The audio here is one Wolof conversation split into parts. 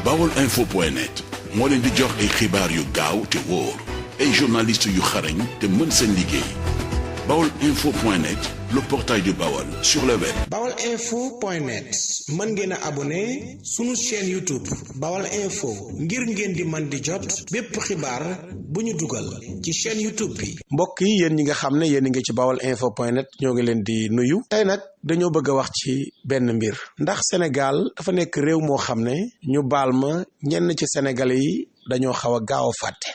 baolinfo.net moo leen di jox ay xibaar yu gaaw te wóor ay journalistes yu xarañ te mën seen liggéey baolinfo.net le portail du Baol sur le web. baolinfo.net mën ngeen a abonné sunu chaîne YouTube Baol Info ngir ngeen di man di jot bépp xibaar bu ñu dugal ci chaîne YouTube bi. mbokk yi yéen ñi nga xam ne yéen a ngi ci baolinfo.net ñoo ngi leen di nuyu tey nag dañoo bëgg a wax ci benn mbir ndax Sénégal dafa nekk réew moo xam ne ñu baal ma ñenn ci Sénégalais yi dañoo xaw a gaaw a fàtte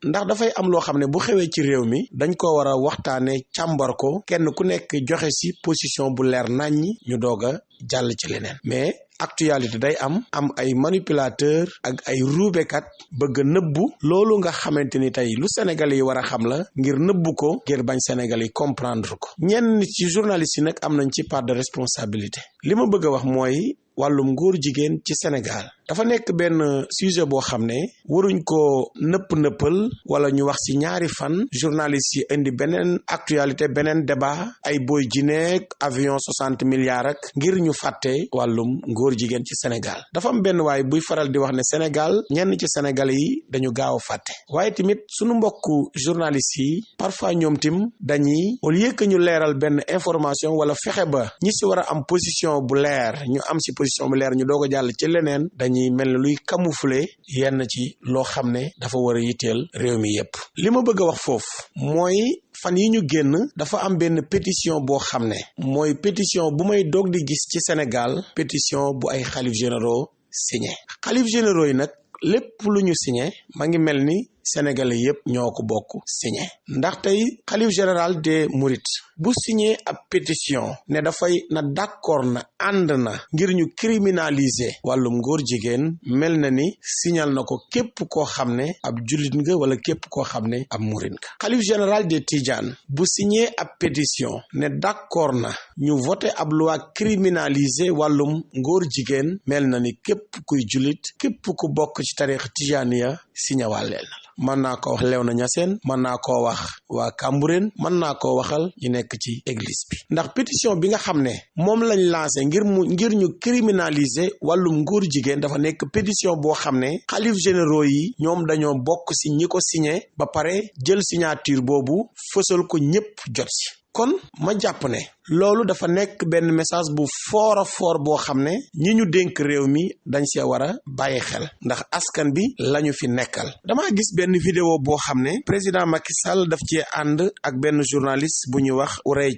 ndax dafay am loo xam ne bu xewee ci réew mi dañ ko war a waxtaane càmbar ko kenn ku nekk joxe ci position bu leer naññi ñu doog a jàll ci leneen mais actualité day am ay manipulateur ak ay ruubekat bëgg nëbbu loolu nga xamante ni tey lu Sénégalais yi war a xam la ngir nëbbu ko ngir bañ Sénégalais yi comprendre ko ñenn ci journalistes yi nag am nañ ci part de responsabilité li ma bëgg a wax mooy wàllum góor jigéen ci Sénégal dafa nekk benn sujet boo xam ne waruñ ko nëppal wala ñu wax ci ñaari fan journalistes yi indi beneen actualité beneen débat ay boy jineek avion 60 milliards ak ngir ñu fàtte wàllum góor jigéen ci Sénégal dafa am benn waay buy faral di wax ne Sénégal ñenn ci Sénégalais yi dañu gaaw a fàtte waaye tamit sunu mbokku journalistes yi parfois ñoom tim dañuy au lieu que ñu leeral benn information wala fexe ba ñi ci war a am position bu leer ñu am ci position bu leer ñu doog a jàll ci leneen dañuy mel ne luy camoufler yenn ci loo xam ne dafa war a yitteel réew mi yépp li ma bëgg a wax foofu mooy fan yi ñu génn dafa am benn pétition boo xam ne mooy pétition bu may doog di gis ci Sénégal pétition bu ay xalif généraux signé xalif généraux yi nag lépp lu ñu signé ma ngi mel ni Sénégalais yépp ñoo ko bokk signé ndax tey xalif général des Mourides bu signé ab pétition ne dafay na d'accord na ànd na ngir ñu criminaliser wàllum góor jigéen mel na ni signal na ko képp koo xam ne ab jullit nga wala képp koo xam ne ab murit nga xalif général des Tidianes bu signé ab pétition ne d'accord na ñu voté ab loi criminaliser wàllum góor jigéen mel na ni képp kuy jullit képp ku bokk ci tariix Tijaaniya signé wàlleel na la mën naa ko wax Léona Niassène mën naa koo wax waa Cambérène mën naa koo waxal ñu nekk ci église bi ndax pétition bi nga xam ne moom lañ lancé ngir ñu criminaliser wàllum góor jigéen dafa nekk pétition boo xam ne xalif généraux yi ñoom dañoo bokk ci ñi ko signé ba pare jël signature boobu fësal ko ñépp jot ci kon ma jàpp ne loolu dafa nekk benn message bu fort a fort boo xam ne ñi ñu dénk réew mi dañ see war a bàyyi xel ndax askan bi lañu fi nekkal damaa gis benn vidéo boo xam ne président Macky Sall daf cee ànd ak benn journaliste bu ñuy wax Ourey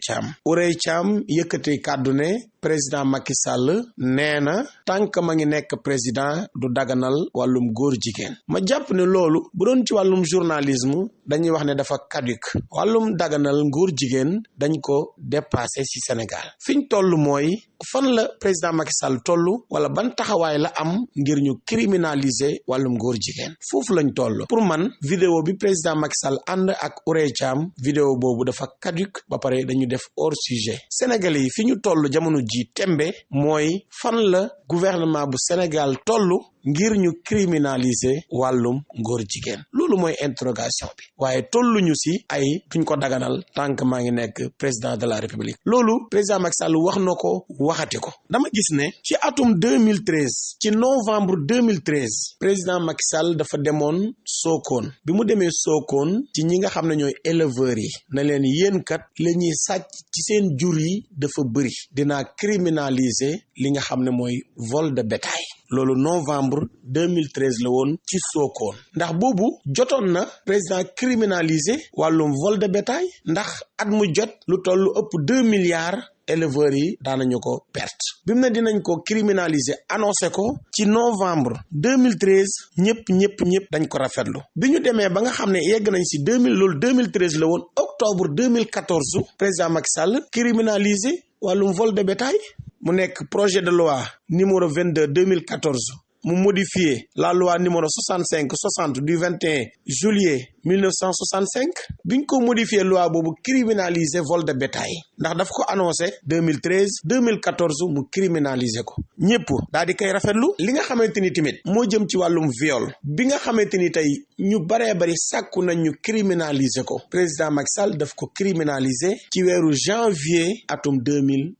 Thiam yëkkati kàddu ne président Macky Sall nee na tant que ma ngi nekk président du daganal wàllum góor jigéen ma jàpp ne loolu bu doon ci wàllum journalisme dañuy wax ne dafa caduc wàllum daganal góor jigéen dañ ko dépassé ci Sénégal fiñ toll mooy fan la président Macky Sall toll wala ban taxawaay la am ngir ñu criminaliser wàllum góor jigéen foofu lañ toll pour man vidéo bi président Macky Sall ànd ak Ourey Thiam vidéo boobu dafa caduc ba pare dañu def hors sujet sénégalais yi fi ñu toll jamono ji tembe mooy fan la gouvernement bu Sénégal toll ngir ñu criminaliser wàllum góor jigéen loolu mooy interrogation bi waaye tolluñu ci ay duñ ko daganal tant que maa ngi nekk président de la république loolu président Macky Sall wax na ko waxati ko dama gis ne ci atum 2013 ci novembre 2013 président Macky Sall dafa demoon Sokone bi mu demee Sokone ci ñi nga xam ne ñooy éleveurs yi na leen yéen kat la ñuy sàcc ci seen jur yi dafa bëri dinaa criminaliser li nga xam ne mooy vol de bétail loolu novembre 2013 la woon ci Sokone ndax boobu jotoon na président criminaliser wàllum vol de bétail ndax at mu jot lu tollu ëpp 2 milliards éleveurs yi daanañu ko perte bi mu ne dinañ ko criminaliser annoncé ko ci novembre 2013 ñëpp dañ ko rafetlu bi ñu demee ba nga xam ne yegg nañ ci 2000 loolu 2013 la woon octobre 2014 président Macky Sall criminaliser wàllum vol de bétail mu nekk projet de loi numéro 22 2014 mu modifié la loi numéro 65/60 du 21 juillet 1965 biñ ko modifié loi boobu criminaliser vol de bétail ndax daf ko annoncé 2014 mu criminaliser ko ñëpp daal di koy rafetlu li nga xamante ni tamit moo jëm ci wàllum viol bi nga xamante ni tey ñu baree bari sàkku nañ ñu criminaliser ko président Macky Sall daf ko criminaliser ci weeru janvier atum 2020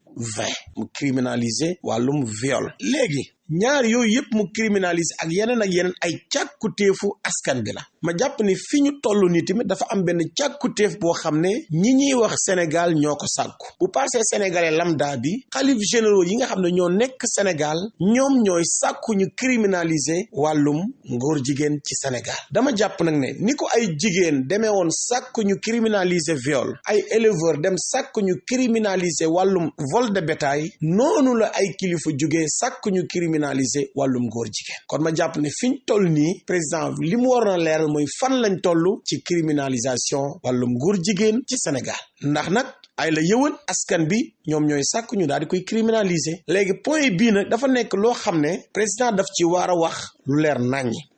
mu criminaliser wàllum viol léegi ñaar yooyu yëpp mu criminaliser ak yeneen ay càkkutéefu askan bi la ma jàpp ni fi ñu toll nii tamit dafa am benn càkkutéef boo xam ne ñi ñuy wax Sénégal ñoo ko sàkku bu passé sénégalais lambda bi xalif généraux yi nga xam ne ñoo nekk Sénégal ñoom ñooy sàkku ñu criminaliser wàllum ngóor jigéen ci Sénégal dama jàpp nag ne ni ko ay jigéen demee woon sàkku ñu criminaliser viol ay éleveur dem sàkku ñu criminaliser wàllum vol de bétail noonu la ay kilifa jógee sàkku ñu criminaliser wàllum ngóor jigéen kon ma jàpp ne fiñ toll nii président li mu waroon a leeral mooy fan lañ toll ci criminalisation wàllum ngóor jigéen ci Sénégal ndax nag ay la yëwan askan bi ñoom ñooy sàkk ñu daal di koy criminaliser léegi point bii nag dafa nekk loo xam ne président daf ci war a wax lu leer naññi